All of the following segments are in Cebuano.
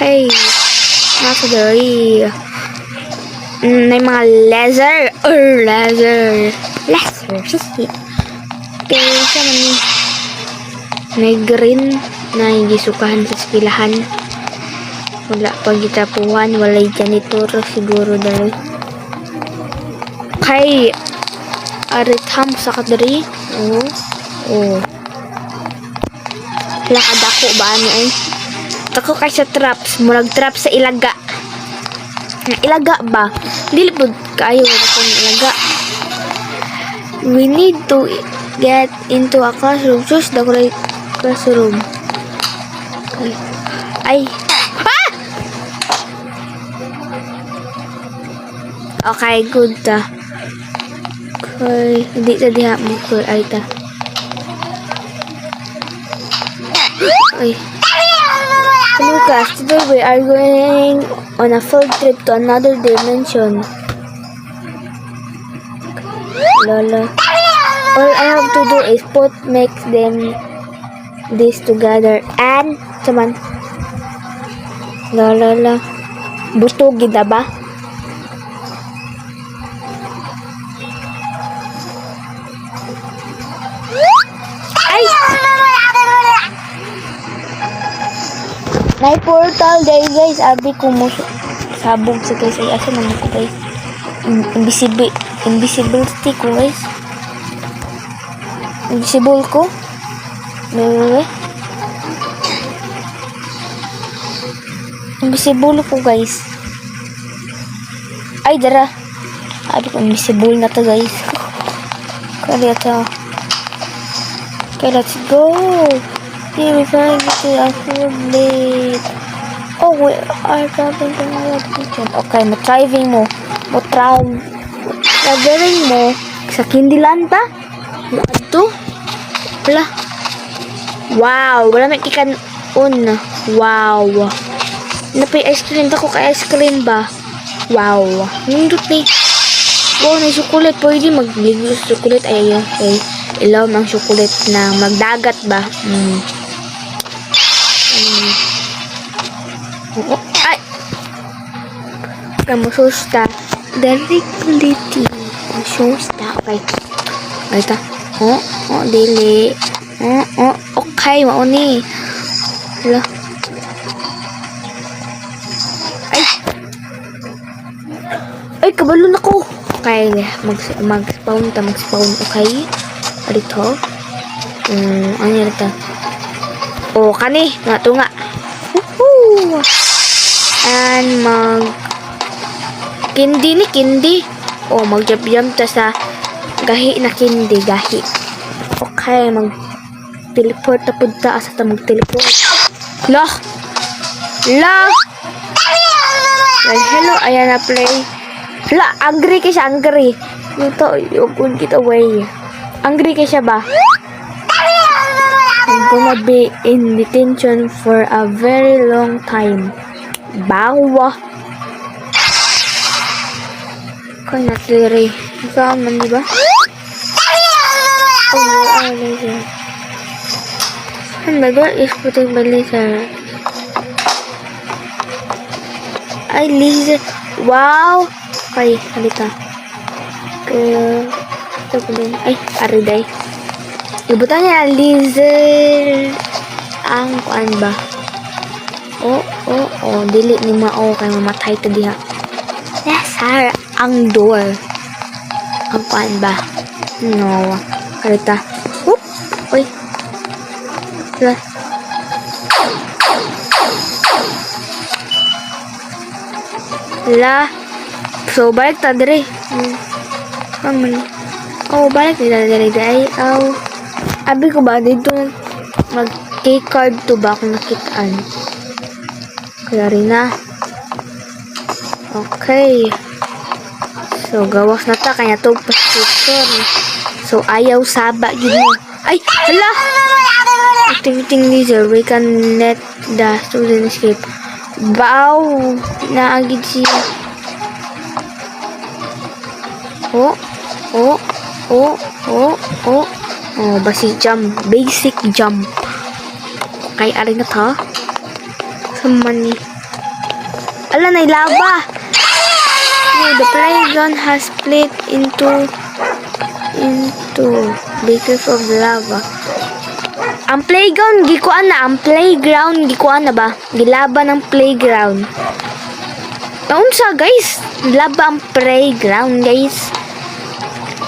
Okay. Nasa diri. May mga laser. Or laser. Laser. Okay, sa man ni. May green na gisukahan sa eskwelahan. Wala pa gitapuhan. Walay janitor siguro dali. Okay. Aritham sa kadiri. Oh. Oh. Lakad ako ba ano ay? Dako kay sa traps, murag trap sa ilaga. Ilaga ba? Dili pud kaayo ako ng ilaga. We need to get into a classroom. Choose the correct classroom. Okay. Ay. Ah! Okay, good ta. Okay, hindi ta diha mo ko ay ta. Ay. Hello class, today we are going on a field trip to another dimension. Lola. All I have to do is put make them this together and saman. La la la. Buto gid ba? Ay! Nay portal day guys, abi ko mo sabog sa guys. Ay, asa naman ko, guys? Invisible invisibility ko, guys. Invisible ko. Wait, wait, wait. Invisible ko, guys. Ay, dara. Abi ko invisible na to, guys. Kaya to. Okay, let's go. Here we find it a full blade. Oh, we are traveling to another region. Okay, mo driving mo. Mo traveling mo sa Kindilan pa? Mo adto? Wala. Wow, wala may kikan-on. Wow. Napay ice cream ko kay ice cream ba? Wow. Nindot ni. Wow, na chocolate. Pwede magligo sa chocolate. Ay, ayaw. Okay. Ilaw ng chocolate na magdagat ba? Oo. Ay! Kamususta. Directly. Mususta. Okay. Ay, ta. Oh, dili. Oh, okay, mauni. Hala. Ay! Ay, kabalo na ko. Okay, mag-spawn ta, mag-spawn. Okay. Dito. Ano yan ito? Oh, kani. Nga, tunga. Woohoo! And mag candy ni candy. Oh, mag-jump ta sa gahi na candy, gahi. Okay, mag teleport ta pud ta, asa ta mag teleport. Lah. Lah. Well, hello, ayan na play. Hala, angry kay siya, angry. Ito, you get away. Angry kay siya ba? I'm gonna be in detention for a very long time. Bawa. Kaya natiri. Ikaw man, di ba? Oh, laser. And my door is putting my laser. Ay, laser. Wow! Okay, halika. Kaya, ito ko din. Ay, ariday. Ibutan niya ang laser. Ang kuan ba? Oh. Dili ni mao kay mamatay to diha. Laser ang door. Ang kuan ba? No. Halika. Whoop! Uy. Wala. Wala. So, balik ta dire. Ang mali. Oh, balik nila dire ay. Aw. Abi ko ba dito mag key card to ba kung nakitaan. Kaya rin na. Okay. So, gawas na ta kaya to picture. So, ayaw saba gid mo. Ay, hala! Activating laser, we can let the student escape. Baw! Naagid siya. Oh, oh, oh, oh, oh. Oh, basic jump. Basic jump. Okay, ari na ta. Sa money. Ala, na lava. Okay, the playground has split into because of lava. Ang playground, gikuan na. Ang playground, gikuan na ba? Gilaba ng playground. Naunsa, guys? Laba ang playground, guys.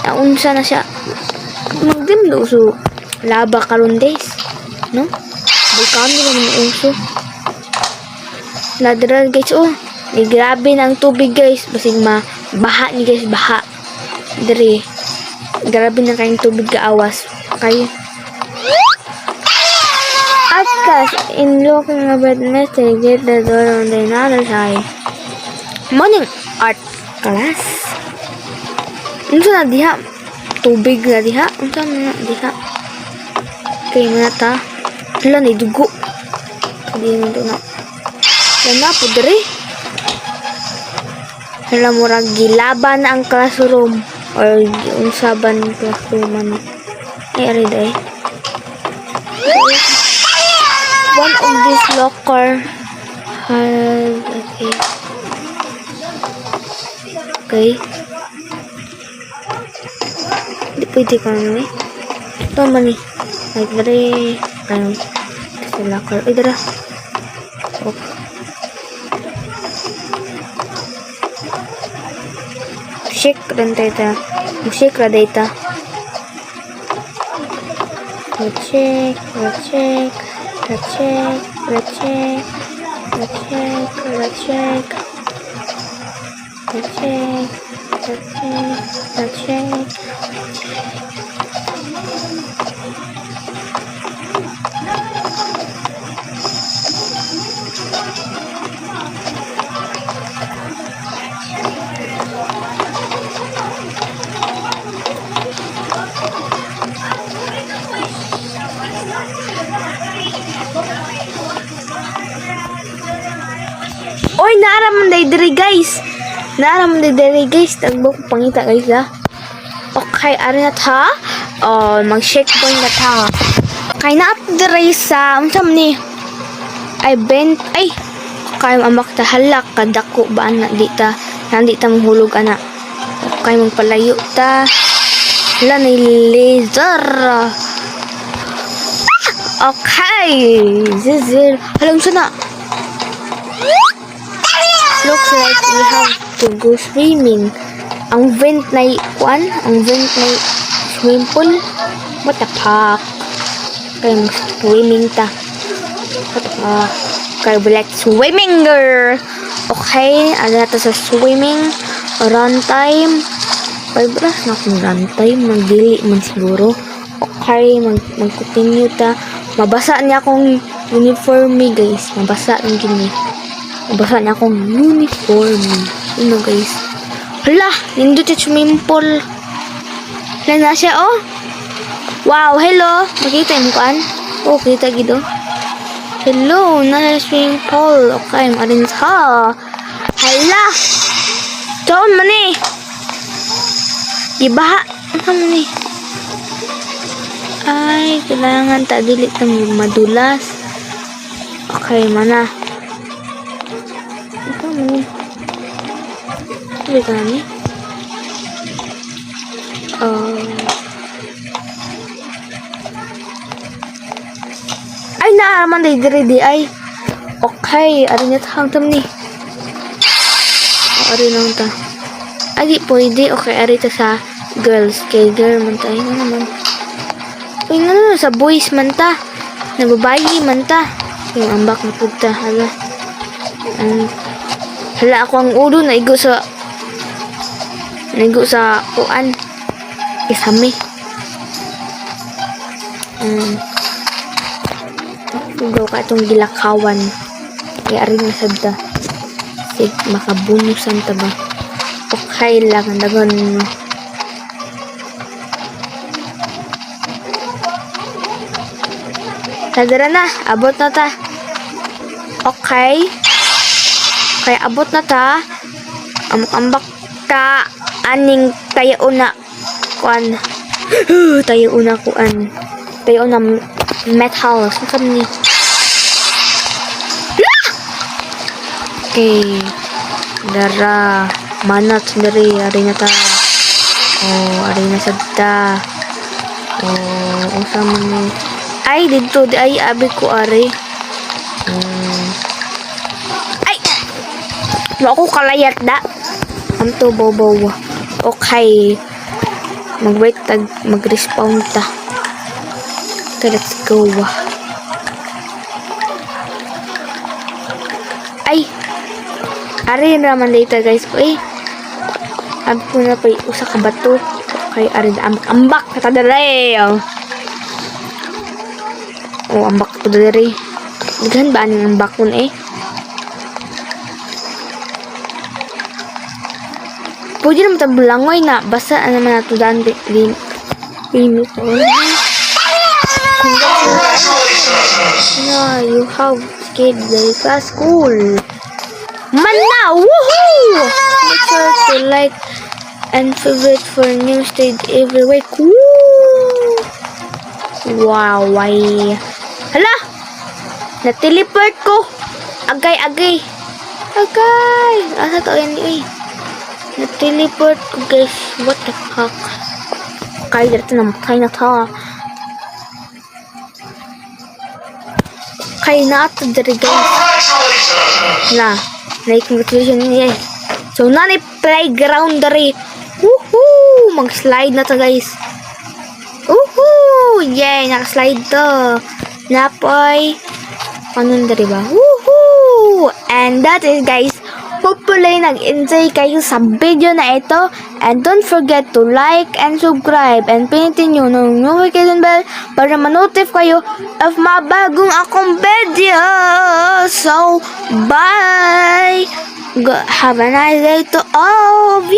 Naunsa na siya. Magdim do uso. Laba karon, guys. No? Volcano naman uso. Ladral, guys, oh. Ni grabe na ang tubig, guys. Basig ma baha ni, guys, baha. Diri. Grabe na kayong tubig kaawas. Okay. Outcast in looking about message get the door on the other side. Morning art class. Unsa na diha? Tubig na diha? Unsa na diha? Kay mga ta. Hala ni dugo. Kadi mo to na. Hala po diri. Hala, murag gilaban ang classroom or unsa ba ang classroom ano. Ay, ari day. One of these locker has, okay. Okay. Di pwede ka ni. Ito man ni. Like dere. Kayo. Sa locker. Ay, dara. Okay. Shake rin tayo ta. Shake ra data. Check, check, check, check, check, check, check, check, check. Oy, naara man day diri, guys. Naara man day diri, guys. Tagbo ko pangita, guys, ha. Okay, ari na ta. Oh, mag-checkpoint na ta. Kay na diri sa unsa man ni? Ay bent ay kay amak ta, hala kadako ba ana, di ta nandi ta mahulog ana. Okay, magpalayo ta. Hala, ni laser. Ah! Okay. Zizir. Hala, unsa na? Looks like we have to go swimming. Ang vent na kuan, ang vent na swimming pool. What the fuck? Kaya mag-swimming ta. What the fuck? Kaya we like swimming, girl. Okay, ano na ta sa swimming. Run time. 5 oras na akong run time. Magdili man siguro. Okay, mag-continue ta. Mabasa niya akong uniform, guys. Mabasa ng gini. Mabasa niya akong uniform. Ano, guys? Hala! Nindot yung swimming pool. Hala na siya, oh. Wow, hello. Makita yung kuan? Oh, kita gitu. Hello, nasa swimming pool. Okay, marin sa. Hala! Taon man eh. Gibaha. Ano man eh? Ay, kailangan ta dili ta madulas. Okay, mana. Ito man eh. Dili ka na ni? Oh. Ay, naaraman day diri di ay. Okay, ari niya tam tam ni. Oh, ari lang ta. Ay, di pwede. Okay, ari ta sa girls. Kay girl man ta. Ay, nga naman. Uy, nga naman, sa boys man ta. Na babayi man ta. Yung ambak na pud ta. Hala. Ang, hala ako ang ulo naigo sa kuan. Isami. Ugaw ka itong gilakawan. Kaya ari na sad ta. Sig makabunusan ta ba. Okay lang ang dagon. Tadara na, abot na ta. Okay. Okay, abot na ta. Amok-ambak ta aning tayo na kuan. Tayo una kuan. Tayo na metal. Saan kami ni? Ah! Okay. Dara. Manat diri. Ari na ta. Oh, ari na sad ta. Oh, unsa man ni? Ay, didto di ay abi ko ari. Ay! Wa ko kalayat da. Amto bobo. Okay. Mag-wait tag mag-respawn ta. Okay, let's go. Ay! Ari naman later, guys. Uy! Abi ko na pa usa ka bato. Okay, ari na ambak ambak katadali. Oh. Oh, ambak to diri. Daghan ba aning ambakon eh? Pwede naman tayo bulangoy na. Basta ano naman nato daan di limit. Congratulations! No, you have skipped the class school. Mana! Woohoo! Make sure to like and favorite for new stage every week. Woo! Wow, why? Hala! Na-teleport ko! Agay, agay! Agay! Asa to yan eh? Na-teleport ko, guys. What the fuck? Kaya dito namatay na ta. Kay na ato diri, guys. Congratulations! Na, na congratulations niya. So, na ni playground diri. Woohoo! Mag-slide na to, guys. Woohoo! Yay! Naka-slide to. Napoy. Ano diri ba? Woohoo! And that is, guys. Hopefully, nag-enjoy kayo sa video na ito. And don't forget to like and subscribe. And pindutin nyo ng notification bell para ma-notify kayo of mga bagong akong video. So, bye! Have a nice day to all of you!